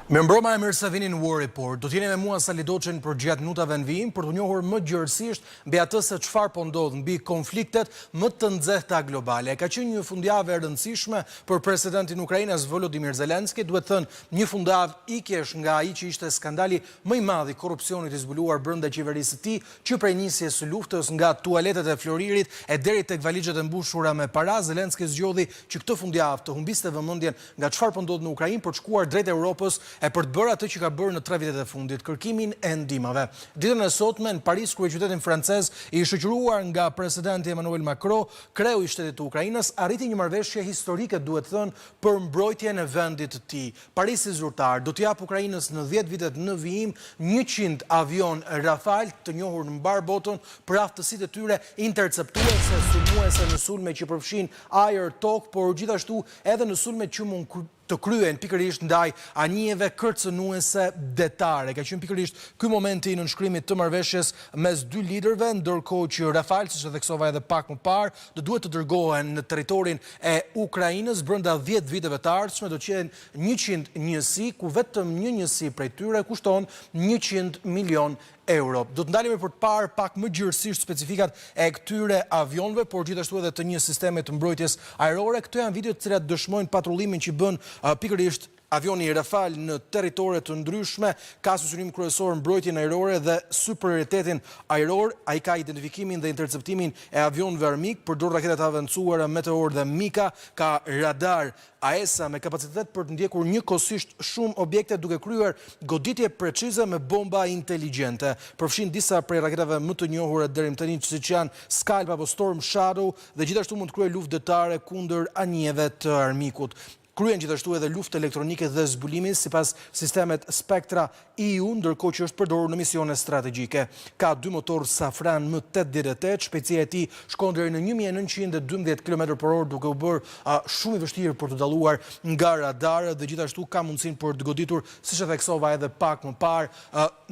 Mirëmbrëma e mirë se vini në War Report. Do të jeni me mua Sali Doçin përgjatë minutave në vijim për t'u njohur më gjerësisht mbi atë se çfarë po ndodh mbi konfliktet më të nxehta globale. Ka qenë një fundjavë e rëndësishme për presidentin ukrainas Volodymyr Zelensky, duhet thënë një fundjavë ikjesh nga ai që ishte skandali më i madh i korrupsionit i zbuluar brenda qeverisë së tij që prej nisjes së luftës nga tualetet e floririt e deri tek valixhet e mbushura me para, Zelensky zgjodhi që këtë fundjavë të humbiste vëmendjen nga çfarë po ndodh në Ukrainë për të shkuar drejt Europës e për të bërë atë që ka bërë në tre vitet e fundit, kërkimin e ndihmave. Ditën e sotme në Paris, kryeqytetin francez, i shoqëruar nga presidenti Emmanuel Macron, kreu i shtetit të Ukrainës arriti një marrëveshje historike duhet thënë për mbrojtjen e vendit të tij. Parisi zyrtar do t'i japë Ukrainës në dhjetë vitet në vijim 100 avionë Rafale të njohur në mbarë botën për aftësitë e tyre interceptuese, sulmuese në sulme që përfshijnë ajër, tokë, por gjithashtu edhe në sulmet që mund të kryhen pikërisht ndaj anijeve kërcënuese detare. Ka qenë pikërisht ky momenti i nënshkrimit të marrëveshjes mes dy liderëve, ndërkohë që Rafale, siç e theksova edhe pak më parë, do duhet të dërgohen në territorin e Ukrainës brenda 10 viteve të ardhshme, do të jenë 100 njësi, ku vetëm një njësi prej tyre kushton 100 milion euro. Do të ndalemi për të parë pak më gjerësisht specifikat e këtyre avionëve, por gjithashtu edhe të një sistemi të mbrojtjes ajrore. Këto janë video të cilat dëshmojnë patrullimin që bën pikërisht avioni Rafale në territore të ndryshme, ka si synim kryesor mbrojtjen ajrore dhe superioritetin ajror. Ai ka identifikimin dhe interceptimin e avionëve armik, përdor raketa të avancuara Meteor dhe Mika, ka radar AESA me kapacitet për të ndjekur njëkohësisht shumë objekte duke kryer goditje precize me bomba inteligjente. Përfshin disa prej raketave më të njohura deri më tani siç janë Scalp apo Storm Shadow dhe gjithashtu mund të kryejë luftë detare kundër anijeve të armikut. Kryen gjithashtu edhe luftë elektronike dhe zbulimi sipas sistemet Spectra EU, ndërkohë që është përdorur në misione strategjike. Ka dy motorë Safran M 88, shpejtësia e tij shkon deri në 1912 km për orë duke u bërë shumë i vështirë për t'u dalluar nga radarët dhe gjithashtu ka mundësinë për të goditur, siç e theksova edhe pak më parë,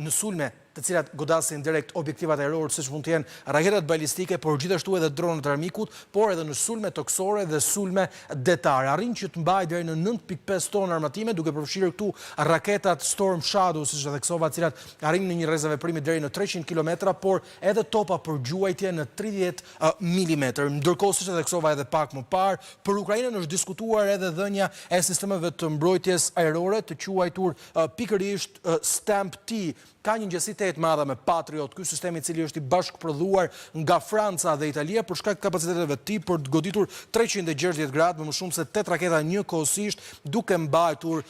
në sulme të cilat godasin direkt objektivat ajrorë, siç mund të jenë raketat balistike, por gjithashtu edhe dronët e armikut, por edhe në sulme tokësore dhe sulme detare. Arrin që të mbajë deri në 9.5 ton armatime, duke përfshirë këtu raketat Storm Shadow, siç e theksova, të cilat arrijnë në një rreze veprimi deri në 300 kilometra, por edhe topa për gjuajtje në 30 mm. Ndërkohë, siç e theksova edhe pak më parë, për Ukrainën është diskutuar edhe dhënia e sistemeve të mbrojtjes ajrore të quajtur pikërisht STAMP-T, Ka një ngjasi tejet të madhe me Patriot, ky sistem i cili është i bashkëprodhuar nga Franca dhe Italia për shkak të kapaciteteve të tij për të goditur 360 gradë me më shumë se 8 raketa njëkohësisht, duke mbajtur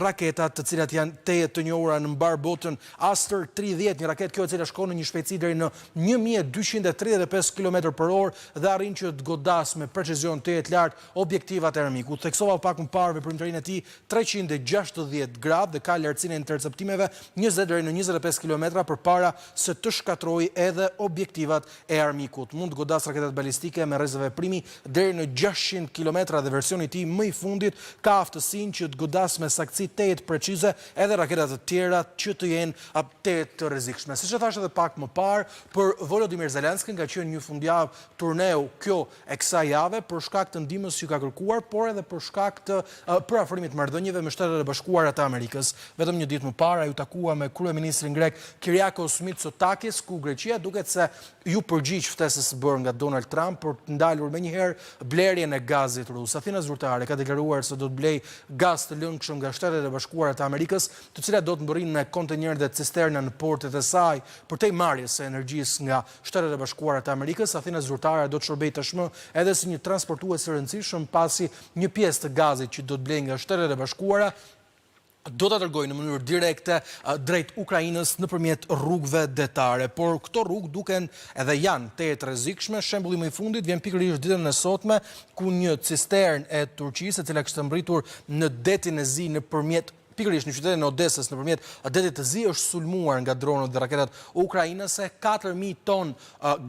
raketat të cilat janë tejet të njohura në mbarë botën. Aster 30, një raketë kjo e cila shkon në një shpejtësi deri në 1235 km për orë dhe arrin që të godasë me precizion tejet të lartë objektivat e armikut. Theksova pak më parë veprimtarinë e tij 360 gradë dhe ka lartësinë e interceptimeve 20 deri në 25 kilometra përpara se të shkatërrojë edhe objektivat e armikut. Mund të godasë raketat balistike me rreze veprimi deri në 600 kilometra dhe versioni i tij më i fundit ka aftësinë që të godasë me saktësi tejet precize edhe raketa të tjera që të jenë tejet të rrezikshme. Siç e thashë edhe pak më parë, për Volodymyr Zelenskyn ka qenë një fundjavë turneu kjo e kësaj jave për shkak të ndihmës që ka kërkuar, por edhe për shkak të përafrimit të marrëdhënieve me Shtetet e Bashkuara të Amerikës. Vetëm një ditë më parë ai u takua me kryeministrin grek Kyriakos Mitsotakis, ku Greqia duket se iu përgjigj ftesës së bërë nga Donald Trump për të ndalur menjëherë blerjen e gazit rus. Athina zyrtare ka deklaruar se do të blejë gaz të lëngshëm nga Shtetet e Bashkuara të Amerikës, të cilat do të mbërrijnë me kontenierë dhe cisterna në portet e saj, përtej marrjes së energjisë nga Shtetet e Bashkuara të Amerikës, Athina zyrtare do të shërbejë tashmë edhe si një transportues i rëndësishëm, pasi një pjesë të gazit që do të blejë nga Shtetet e Bashkuara do ta dërgojë në mënyrë direkte drejt Ukrainës nëpërmjet rrugëve detare. Por këto rrugë duken edhe janë tejet të rrezikshme. Shembulli më i fundit vjen pikërisht ditën e sotme, ku një cisternë e Turqisë, e cila kishte mbërritur në Detin e Zi nëpërmjet pikërisht në qytetin e Odesës nëpërmjet Detit të Zi është sulmuar nga dronët dhe raketat ukrainase. 4000 ton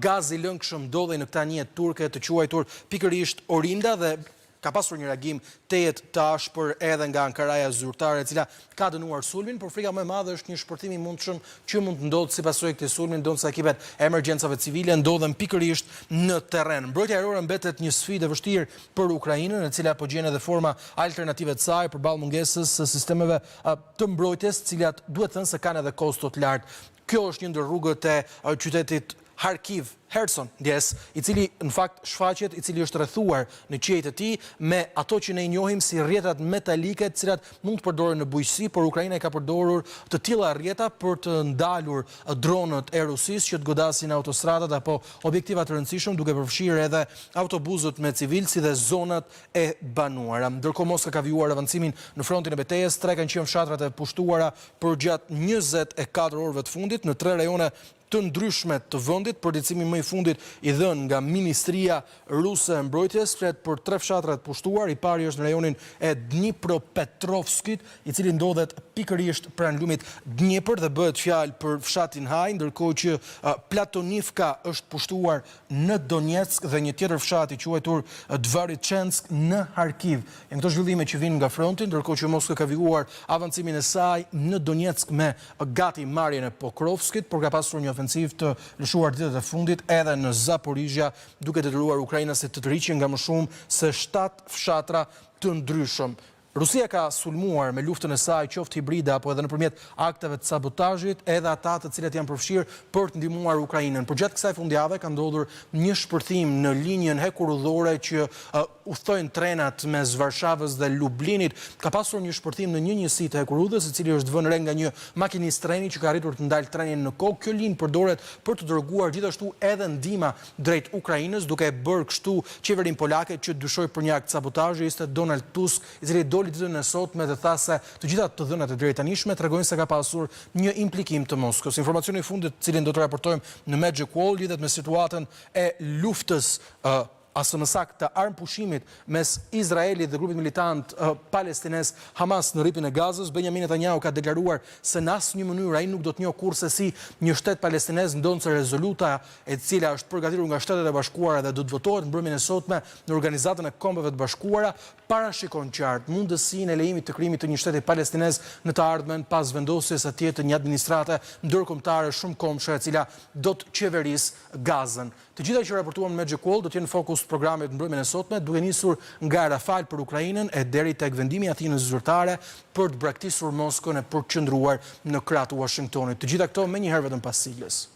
gaz i lëngshëm ndodhej në këtë anije turke të quajtur pikërisht Orinda dhe. Ka pasur një reagim tejet të ashpër edhe nga Ankaraja zyrtare, e cila ka dënuar sulmin, por frika më e madhe është një shpërthim i mundshëm që mund të ndodhë si pasojë e këtij sulmi, ndonëse ekipet e emergjencave civile ndodhen pikërisht në terren. Mbrojtja ajrore mbetet një sfidë e vështirë për Ukrainën, e cila po gjen edhe forma alternative të saj përballë mungesës së sistemeve të mbrojtjes, të cilat duhet thënë se kanë edhe kosto të lartë. Kjo është një ndër rrugët e qytetit Harkiv, Herson, ndjesë, i cili në fakt shfaqet, i cili është rrethuar në qiejt e tij me ato që ne i njohim si rrjetat metalike, të cilat mund të përdoren në bujqësi, por Ukraina i ka përdorur të tilla rrjeta për të ndalur dronët e Rusisë që të godasin autostradat apo objektiva të rëndësishëm, duke përfshirë edhe autobuzët me civilë si dhe zonat e banuara. Ndërkohë Moska ka vijuar avancimin në frontin e betejës, tre kanë qenë fshatrat e pushtuara përgjatë 24 orëve të fundit në tre rajone të ndryshme të vendit, përditësimi më i fundit i dhënë nga Ministria Ruse e Mbrojtjes flet për tre fshatra të pushtuar, i pari është në rajonin e Dnipropetrovskit, i cili ndodhet pikërisht pranë lumit Dnjepër dhe bëhet fjalë për fshatin Haj, ndërkohë që Platonivka është pushtuar në Donetsk dhe një tjetër fshat i quajtur Dvoriçensk në Harkiv. Janë këto zhvillime që vijnë nga fronti, ndërkohë që Moska ka vijuar avancimin e saj në Donetsk me gati marrjen e Pokrovskit, por ka pasur një ofensivë të lëshuar ditët e fundit edhe në Zaporizhia, duke detyruar ukrainasit të tërhiqen nga më shumë se shtatë fshatra të ndryshëm. Rusia ka sulmuar me luftën e saj qoftë hibride apo edhe nëpërmjet akteve të sabotazhit edhe ata të cilët janë përfshirë për të ndihmuar Ukrainën. Përgjatë kësaj fundjave ka ndodhur një shpërthim në linjën hekurudhore që udhëtojnë trenat mes Varshavës dhe Lublinit. Ka pasur një shpërthim në një njësi të hekurudhës, i cili është vënë re nga një makinist treni që ka arritur të ndalë trenin në kohë. Kjo linjë përdoret për të dërguar gjithashtu edhe ndihma drejt Ukrainës, duke e bërë kështu qeverinë polake që të dyshojë për një akt sabotazhi, ishte Donald Tusk, i cili doli ditën e sotme dhe tha se të gjitha të dhënat e deritanishme tregojnë se ka pasur një implikim të Moskës. Informacioni i fundit, të cilin do të raportojmë në Magic Wall, lidhet me situatën e luftës ose më saktë të armëpushimit mes Izraelit dhe grupit militant palestinez Hamas në Rripin e Gazës, Benjamin Netanyahu ka deklaruar se në asnjë mënyrë ai nuk do të njohë kurrsesi një shtet palestinez ndonëse rezoluta e cila është përgatitur nga Shtetet e Bashkuara dhe do të votohet mbrëmjen e sotme në Organizatën e Kombeve të Bashkuara parashikon qartë mundësinë e lejimit të krijimit të një shteti palestinez në të ardhmen pas vendosjes atje të një administrate ndërkombëtare shumëkombëshe e cila do të qeverisë Gazën. Të gjitha që raportuam në Magic Wall do të jenë në fokus të programit mbrëmjen e sotme, duke nisur nga Rafale për Ukrainën e deri tek vendimi i Athinës zyrtare për të braktisur Moskën e për të qëndruar në krah të Uashingtonit. Të gjitha këto menjëherë vetëm pas siglës.